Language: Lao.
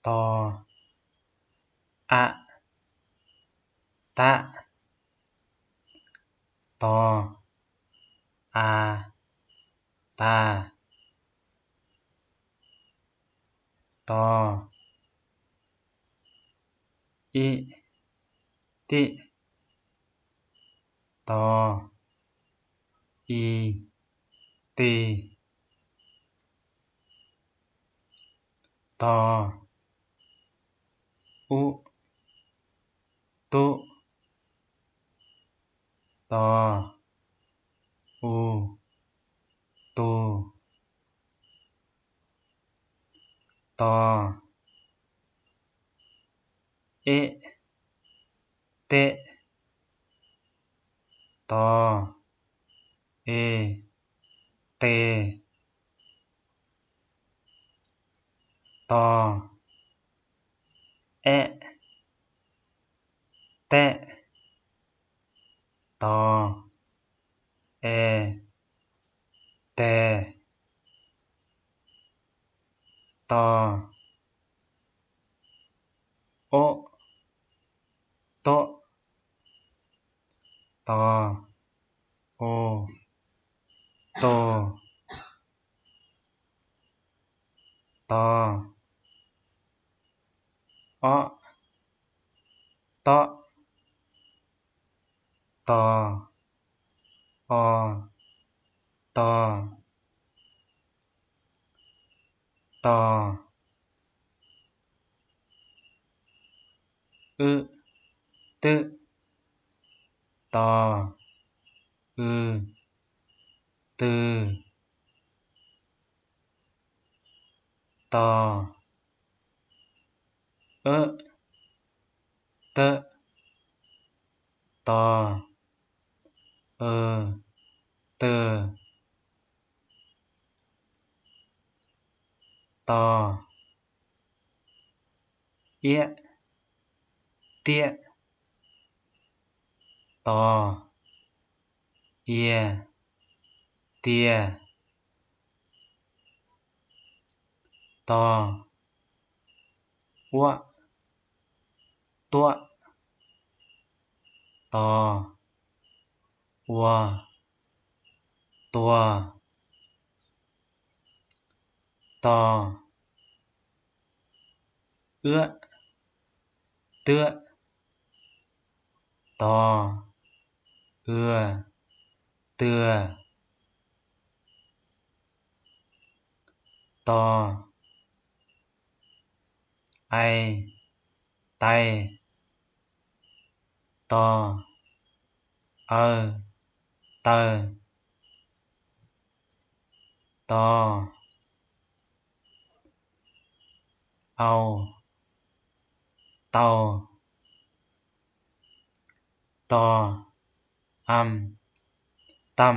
ຕໍ ອະ ຕະ ຕໍ ອາ ຕາ ຕໍ ອີ ຕິ ຕໍ ອີ ຕີ ຕໍ ອຸ ຕຸ ຕໍ ອູ ຕູ ຕໍ ເອ ເຕ ຕໍ ເອ ເຕ ຕໍ ແອ ແຕະ ຕໍ ແອ ແຕ ຕໍ ໂອ ໂຕ ຕໍ ໂອ ໂຕ ຕໍ ເອາະ ເຕາະ ຕໍ ອອ ຕໍ ຕໍ ອຶ ຕຶ ຕໍ ອື ຕື້ ຕໍ ເອີ ເຕີ ຕໍ ເອີ ເຕີ ຕໍ ເອຍ ເຕຍ ຕໍ ເອຍ ເຕຍ ຕໍ ອວະ ຕົວະ ຕໍ ອວະ ຕົວະ ຕໍ ເອືອ ເຕືອ ຕໍ ເອືອ ເຕືອ ຕໍ ໄອ ໄຕ ຕໍ ໄອ ໄຕ ຕໍ ເອົາ ເຕົາ ຕໍ ອຳ ຕຳ